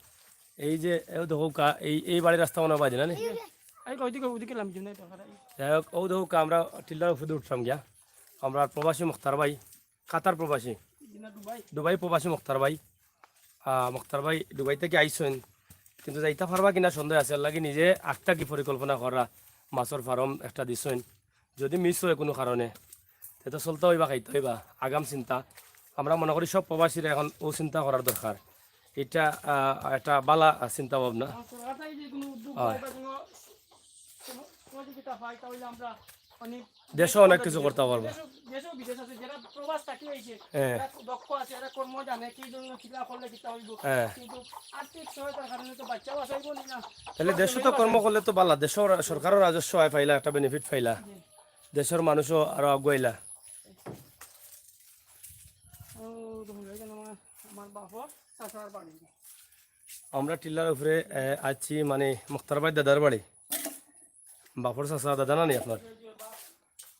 এই যে এও দেখউক্কা, এই, এই বাড়ির রাস্তা মনে হয় বাজে না নি? এই ওইদিকে, ওইদিকে লামি যাই না, এই পাহাড়ে। যাই হোক, ও দেখউক্কা, আমরা টিল্লার উপরে উঠলাম গিয়া। আমরা প্রবাসী মুখতার ভাই, কাতার প্রবাসী, এই যে না দুবাই। দুবাই প্রবাসী মুখতার ভাই, আহ, মুখতার ভাই দুবাই থেকে আইছইন, কিন্তু যাইতা পারবা কিনা সন্দেহ আছে। এর লাগি নিজে আগ থাকি পরিকল্পনা করা, মাছর ফার্ম একটা দিছইন। যদি মিস হয় কোনো কারণে, তে তো চলতে অইবা, খাইতে অইবা, আগাম চিন্তা। আমরা মনে করি সব প্রবাসীরা এখন ও চিন্তা করার দরকার। এটা, আহ, একটা বালা চিন্তা ভাবনা। আর সরকার থেকে যে কোনো উদ্যোগ হয়। বা কোনো সহ-, সহযোগিতা পাই, তাহলে আমরা অনেক দেশও অনেক কিছু করতে পারবো। দেশও, দেশও বিদেশ আছে, যারা প্রবাস থাকি হয়েছে, হ্যাঁ। এরা দক্ষ আছে, এরা কর্ম জানে, কি জন্য কিতা করলে কিতা হইব। হ্যাঁ। কিন্তু আর্থিক সহায়তার কারণে তো বাচ্চাও আসাইব না। তাহলে দেশও তো কর্ম করলে তো বালা, দেশও সরকারও রাজস্ব আয় পাইলা, একটা বেনিফিট পাইলা, দেশের মানুষও আরো আগুয়াইলা। ও, দেখুন, এই যে আমার, আমার বাপর চাচার বাড়ি। আমরা টিল্লার উপরে, এ, আছি, মানে মুখতার ভাই দাদার বাড়ি, বাপর চাচা দাদা না নি আপনার?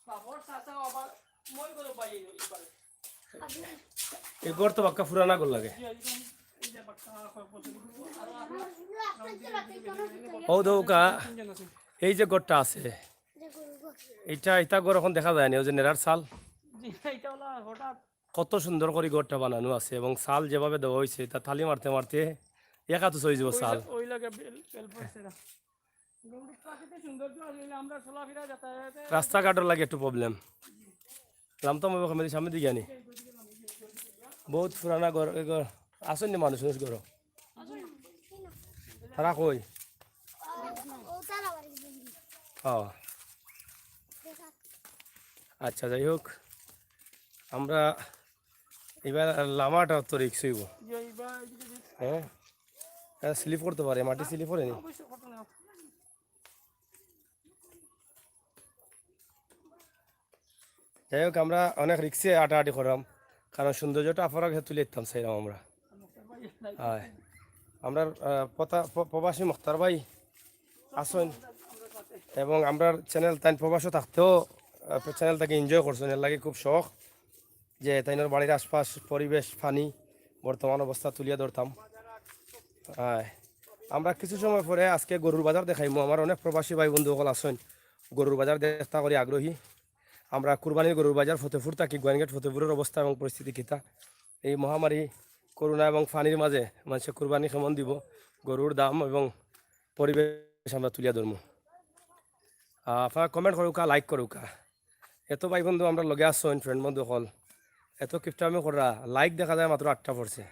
বাপর চাচা আবার মই করে বাইরে এবার। এই ঘর তো বাক্কা পুরানা ঘর লাগে। এই যে, এই যে বাক্কা কয়েক বছর আরো আপনার ও দেখউক্কা, তিনজন আছে। এই যে ঘরটা আছে, এটা, এটা ঘর এখন দেখা যায় না, ওই যে নেড়ার চাল। জি, এটা হলো হঠাৎ কত সুন্দর করি ঘরটা বানানো আছে এবং চাল যেভাবে দেওয়া হইছে, তা থালি মারতে মারতে এক হাত উঁচা অই যাইবো চাল। ওই লাগে বেল, বেল পড়ছে না। কিন্তু প্রাকৃতিক সৌন্দর্য আসলে আমরা চলাফেরা যাতায়াতে রাস্তাঘাটর লাগি একটু প্রবলেম। লামতাম অইবো কমেদি সামনের দিকে আনি। বহুত পুরানা ঘর, এই ঘর। আছইন নি মানুষ, মানুষ ঘর। তারা কই? ও, আচ্ছা, যাই হোক, আমরা এবার লামাটা তো রিক্স হইব। হ্যাঁ, স্লিপ করতে পারে, মাটি স্লিপ করে নি। যাই হোক, আমরা অনেক রিক্সে আটাআটি করলাম, কারণ সৌন্দর্যটা আপনারা কাছে তুলে দিতাম চাইলাম আমরা। হয়, আমরা আহ, পতা- প- প্রবাসী মুক্তার ভাই আছেন এবং আমরার চ্যানেল তাইন প্রবাসও থাকতেও চ্যানেল তাকে এনজয় করছেন, এর লাগে খুব শখ যে তাইনর বাড়ির আশপাশ পরিবেশ, পানি, বর্তমান অবস্থা তুলিয়া ধরতাম। হ্যাঁ, আমরা কিছু সময় পরে আজকে গরুর বাজার দেখাইমু। আমার অনেক প্রবাসী ভাই বন্ধু সকল আছেন, গরুর বাজার দেখতা করি আগ্রহী। আমরা কুরবানির গরুর বাজার ফতেপুর থাকি, গোয়াইনঘাট ফতেপুরের অবস্থা এবং পরিস্থিতি কিতা, এই মহামারী করোনা এবং পানির মাঝে মানুষে কুরবানি কেমন দিব, গরুর দাম এবং পরিবেশ আমরা তুলিয়া ধরমু। আহ, আপনারা কমেন্ট করুকা, লাইক করুকা। এত ভাই বন্ধু আমরা লগে আছেন, ফ্রেন্ড বন্ধু সকল, এত কিপটামি কররা, লাইক দেখা যায় মাত্র আটটা পড়ছে।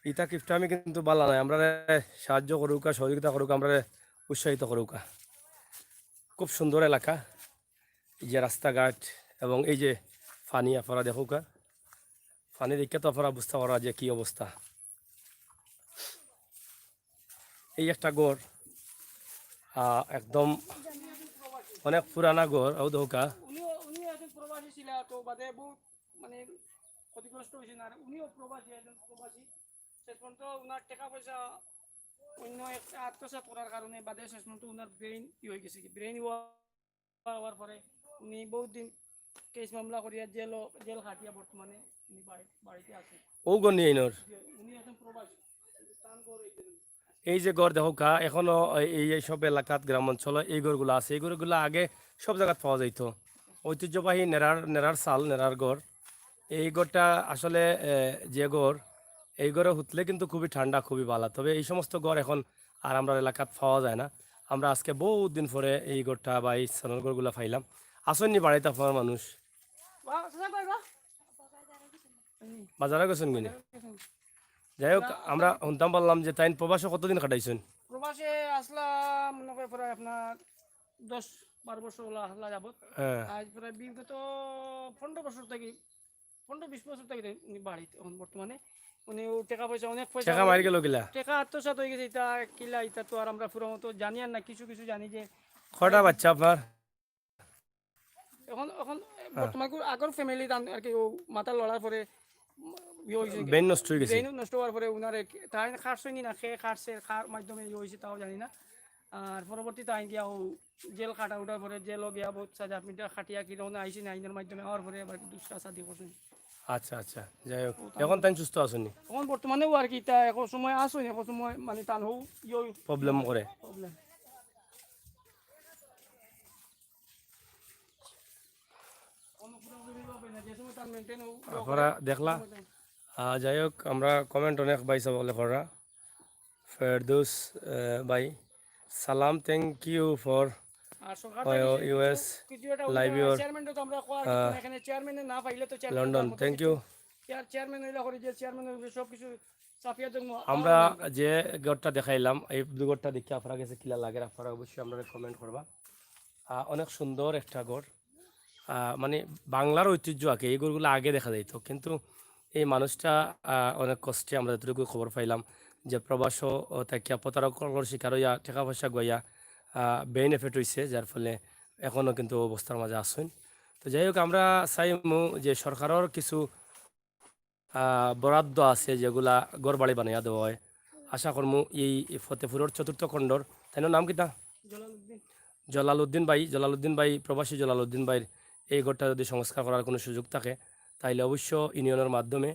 ইটা কিপটামি কিন্তু ভালা নয়। আমরা সাহায্য করুকা, সহযোগিতা করুকা, আমরা উৎসাহিত করুকা। খুব সুন্দর এলাকা, এই যে রাস্তাঘাট এবং এই যে পানি আপনারা দেখুকা, পানি দেখে তো আপনারা বুঝতে পারা যে কি অবস্থা। এই একটা ঘর, আহ, একদম অনেক পুরানা ঘর। ও দেখুকা। উনিও উনিও একজন প্রবাসী ছিল, তো বাদে বহুত মানে ক্ষতিগ্রস্ত হয়েছেন। আর উনিও প্রবাসী, একজন প্রবাসী। শেষ পর্যন্ত ওনার টাকা পয়সা অন্য একটা আত্মসাৎ করার কারণে বাদে শেষ পর্যন্ত ওনার ব্রেইন ই হয়ে গেছে কি, ব্রেইন হওয়ার পরে উনি বহুত দিন কেস মামলা করিয়া জেল, জেল খাটিয়া বর্তমানে উনি বাড়ি- বাড়িতে আছেন। ও গো নিয়ে নর। যে উনি এখন প্রবাসী। তার ঘর এই যে এই যে ঘর দেখো কা, এখনো এই, এই সব এলাকাত, গ্রাম অঞ্চলে এই ঘরগুলো আছে। এই ঘরগুলো আগে সব জায়গাত পাওয়া যাইতো। ঐতিহ্যবাহী নেড়ার, নেড়ার চাল, নেড়ার ঘর। এই ঘরটা আসলে, এ, যে ঘর, এই ঘরে হুতলে কিন্তু খুবই ঠান্ডা, খুবই ভালা। তবে এই সমস্ত ঘর এখন আর আমরা এলাকাত পাওয়া যায় না। আমরা আজকে বহুত দিন পরে এই ঘরটা বা এই সানোর ঘরগুলা পাইলাম। আসেননি বাড়িতে আপনার মানুষ? বাজারে গেছেন কিনে? যাই হোক, আমরা শুনতাম পারলাম যে তাইন প্রবাসে কতদিন কাটাইছেন? প্রবাসে আসলাম মনে হয় প্রায় আপনার দশ বারো বছর হলো আসলা যাবত। হ্যাঁ। আজ প্রায় বিগত পনেরো বছর থাকি, পনেরো বিশ বছর থাকি উনি বাড়িতে এখন বর্তমানে। উনি ও টাকা পয়সা, অনেক পয়সা টাকা মারি গেল কিলা? টাকা আত্মসাৎ হয়ে গেছে, এটা কিলা, এটা তো আর আমরা পুরো মতো জানি আর না, কিছু কিছু জানি যে কয়টা বাচ্চা আপনার? এখন এখন হ্যাঁ। বর্তমান করে আগর ফ্যামিলি দান আর কি, ও মাথা লড়ার পরে ইয়ে হয়েছে কি? ব্রেন নষ্ট হয়ে গেছে। ব্রেন নষ্ট হওয়ার পরে উনারে কি- তাই খাটছে কি না, খে খাটছে, খার মাধ্যমে ইয়ে হয়েছে তাও জানি না। আর পরবর্তীতে আইন গিয়া ও জেল খাটা উঠার পরে জেলও গিয়া বহুত সাজা আপনি খাটিয়া কি তখন আইসি না, আইনের মাধ্যমে আওয়ার পরে আবার দুষ্টা শাদি করছেন। আচ্ছা, আচ্ছা, যাই হোক, এখন তাই সুস্থ আছেন নি? এখন বর্তমানেও আর কি তা এখন সময় আসুন, এখন সময় মানে তান হো ইয়ে প্রবলেম করে। প্রবলেম। আপনারা দেখলা, আহ, যাই হোক, আমরা কমেন্ট অনেক ভাই সাহেব বলে করা। ফেরদৌস, আহ, ভাই, সালাম, thank you for আর সরকার থেকে ইউএস কিছু একটা live your, চেয়ারম্যানটা তো আমরা কো-, আর আহ, এখানে চেয়ারম্যানে না পাইলে তো chairman London, thank you। Chair-, chairman হইলে করে যে চেয়ারম্যান হইলে সব কিছু চাপিয়ে দেবো। আমরা যে ঘরটা দেখাইলাম, এই দুই ঘরটা দেখে আপনারা গেছে কিলা লাগে, আপনারা অবশ্যই আমরা কমেন্ট করবা। আহ, অনেক সুন্দর একটা ঘর। আহ, মানে বাংলার ঐতিহ্য আগে, এই ঘরগুলো আগে দেখা যাইতো, কিন্তু এই মানুষটা, আহ, অনেক কষ্টে আমরা যতটুকু খবর পাইলাম যে প্রবাস ও থাকিয়া প্রতারকর শিকার হইয়া টাকা পয়সা গুয়াইয়া, আহ, ব্রেইন এফেক্ট হইছে, যার ফলে এখনো কিন্তু অবস্থার মাঝে আছেন। তো যাই হোক, আমরা চাইমু যে সরকারের কিছু আহ, বরাদ্দ আছে যেগুলা ঘর বাড়ি বানাইয়া দেওয়া হয়। আশা করমু এই ফতেপুরের চতুর্থ খণ্ডর, তাইনর নাম কিতা? জলালউদ্দিন। জলালউদ্দিন ভাই, জলালউদ্দিন ভাই, প্রবাসী জলালউদ্দিন ভাইর এই ঘরটা যদি সংস্কার করার কোনো সুযোগ থাকে, তাইলে অবশ্য ইউনিয়নের মাধ্যমে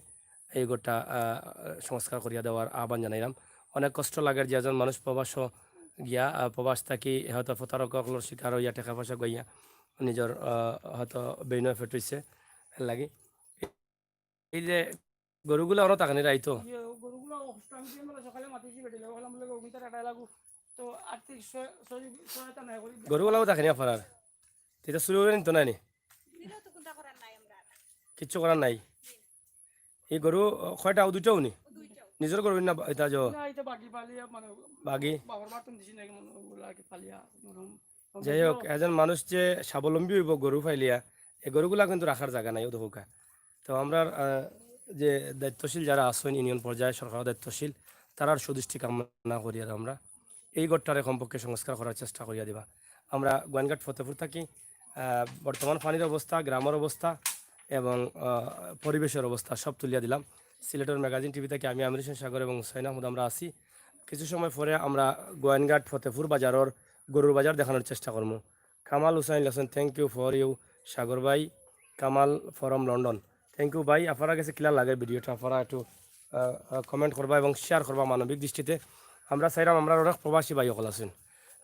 এই ঘরটা, আহ, সংস্কার করিয়া দেওয়ার আহ্বান জানাইলাম। অনেক কষ্ট লাগে যে একজন মানুষ প্রবাস গিয়া, আহ, প্রবাস থাকি হয়তো প্রতারক অকলর শিকার হইয়া টাকা পয়সা গইয়া নিজের, আহ, হয়তো বেইন এফেক্ট হইছে, এর লাগি। এই যে গরুগুলা ওরা তাকানি রাইতো। ইয়ে, ও গরুগুলা অসুস্থ, আমি যে মানে সকালে মাতিছি বেটি, ওগুলা বলে ওগুনটা কাটাই লাগু। তো আর্থিক সহ-, সহযোগি-, সহায়তা নাই করি। গরুগুলাও তাকানি আপনার? এটা শুরু করে নিত না নি? দিলেও তো কোনটা করার নাই আমরা। কিচ্ছু করার নাই। এই গরু, আহ, কয়টা? ও দুইটাও নি? দুইটাও। নিজর গরু না, ইতা যে না, ইতা বাগি পালিয়া, মানে, বাগি? বাবার বাড়িত দিছি নাকি, মানে, ওগুলা আর কি পালিয়া, ওরকম, ওরকম যাই হোক, ছিল। এজন মানুষ যে স্বাবলম্বী অইবো গরু পালিয়া, এই গরুগুলা কিন্তু রাখার জাগা নাই, অউ দেখউক্কা। তো আমরার, আহ, যে দায়িত্বশীল যারা আছইন, ইউনিয়ন পর্যায়ে সরকারর দায়িত্বশীল, তারার সুদৃষ্টি কামনা করি আর আমরা এই ঘরটারে কমপক্ষে সংস্কার করার চেষ্টা করিয়া দিবা। আমরা গোয়াইনঘাট ফতেপুর থাকি, আহ, বর্তমান পানির অবস্থা, গ্রামর অবস্থা এবং, আহ, পরিবেশর অবস্থা সব তুলিয়া দিলাম। সিলেটর ম্যাগাজিন টিভি থাকি আমি আমির হোসেন সাগর এবং হুসাইন আহমদ আমরা আছি। কিছু সময় পরে আমরা গোয়াইনঘাট ফতেপুর বাজারর গরুর বাজার দেখানোর চেষ্টা করমু। কামাল হুসাইন লেখছইন, "Thank you for you সাগর ভাই।" Kamal from London, thank you ভাই। আপনারার গেছে কিলা লাগে ভিডিওটা, আপনারা একটু, আহ, আহ, comment করবা এবং share করবা মানবিক দৃষ্টিতে। আমরা চাইরাম, আমরার অনেক প্রবাসী ভাই অকল আছইন,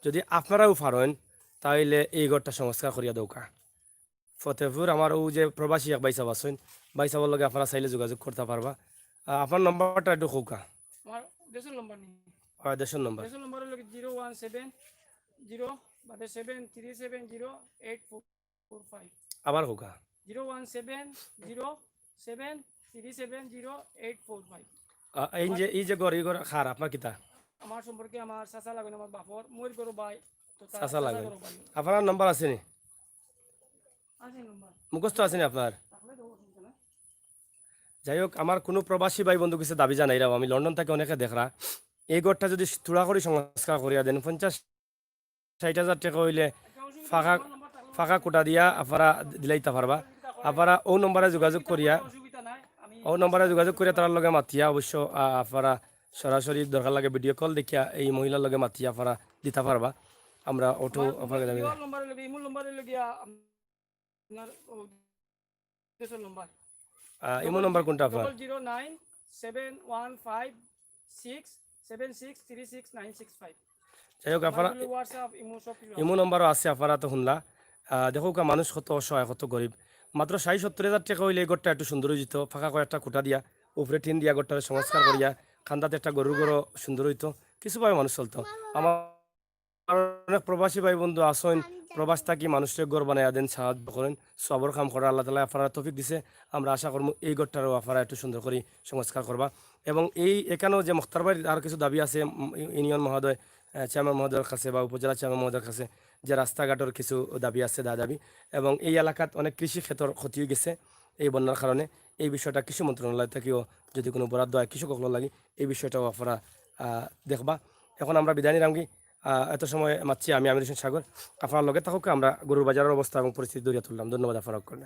যদি আপনারাও পারইন, তাইলে এই ঘরটা সংস্কার করিয়া দেউক্কা। ফতেপুর আমার অউ যে প্রবাসী এক ভাইসাব আছইন, ভাইসাবর লগে আপনারা চাইলে যোগাযোগ করতা পারবা। আহ, আপনার নম্বরটা একটু কউক্কা। আমার দেশর নম্বর নি? হয়, দেশর নম্বর। দেশর নম্বর অইলো কি zero one seven zero বাদে seven three seven zero eight four five। আবার কউক্কা। Zero one seven zero seven three seven zero eight four five। আহ, এই যে, এই যে ঘর, এই ঘর কার, আপনার কিতা? আমার সম্পর্কে আমার চাচা লাগইন, আমার বাপর, মোর ঘরর ভাই, তো তার চাচা চাচা লাগইন। ঘরর ভাই। আপনার নম্বর আছে নি? আছে নম্বর। মুখস্থ আছে নি আপনার? থাকলে তো অসুবিধা নাই। যাই হোক, আমার কুনু প্রবাসী ভাই বন্ধু কিছু দাবি জানাইরাম, আমি লন্ডন থাকি অনেকে দেখরা, এই ঘরটা যদি থুড়া করি সংস্কার করিয়া দেন, পঞ্চাশ ষাইট হাজার টেকা অইলে ফাঁকা, ফাঁকা কুটা দিয়া আপনারা দিলাইতা পারবা। আপনারা অউ নম্বরে যোগাযোগ করিয়া, অউ নম্বরে যোগাযোগ করিয়া তারার লগে মাতিয়া অবশ্য, আহ, আপনারা সরাসরি দরকার লাগে ভিডিও কল দেখিয়া এই মহিলার লগে মাতিয়া আপনারা দিতা পারবা। আমরা অটো আপনার কাছে যাই। নম্বর অইলো গিয়া, ইমো নম্বর অইলো গিয়া আপনার, ও, দেশর নম্বর। আহ, ইমো নম্বর কুনটা আপনার? Double zero nine seven one five six seven six three six nine six five। যাই হোক, আমার আপনারা WhatsApp, ইমো সব কিছু আছে। ইমো নম্বরও আছে, আপনারা তো হুনলা। আহ, দেখউক্কা মানুষ কত অসহায়, কত গরিব। মাত্র ষাইট সত্তর হাজার টেকা অইলে এই ঘরটা একটু সুন্দর অইযিতো, ফাঁকা কয়েকটা কুটা দিয়া, উপরে টিন দিয়া ঘরটারে সংস্কার করিয়া, কান্দাত একটা গরুর ঘরও সুন্দর অইতো, কিছু ভাবে মানুষ চলতো। আমার অনেক প্রবাসী ভাই বন্ধু আছইন, প্রবাস থাকি মানুষরে ঘর বানাইয়া দেন, সাহায্য করইন, সওয়াবর কাম করার আল্লাহ তাআলায় আপনারারে তৌফিক দিছে। আমরা আশা করমু এই ঘরটারেও আপনারা একটু সুন্দর করি সংস্কার করবা। এবং এই এখানেও যে মুখতার ভাইর আরও কিছু দাবি আছে, উম, ইউ-, ইউনিয়ন মহোদয়, আহ, চেয়ারম্যান মহোদয়ের কাছে বা উপজেলা চেয়ারম্যান মহোদয়ের কাছে যে রাস্তাঘাটর কিছু দাবি আছে, দাবি দাবি। এবং এই এলাকাত অনেক কৃষি ক্ষেতর ক্ষতি অইগেছে এই বন্যার কারণে। এই বিষয়টা কৃষি মন্ত্রণালয় থাকিও যদি কুনু বরাদ্দ অয় কৃষক অকলর লাগি, এই বিষয়টাও আপনারা, আহ, দেখবা। এখন আমরা বিদায় নিরামগি। আহ, এত সময় মাতছি আমি আমির হোসেন সাগর। আপনারা লগে থাকউক্কা, আমরা গরুর বাজারর অবস্থা এবং পরিস্থিতি ধরিয়া তুললাম। ধন্যবাদ আপনারা অকলরে।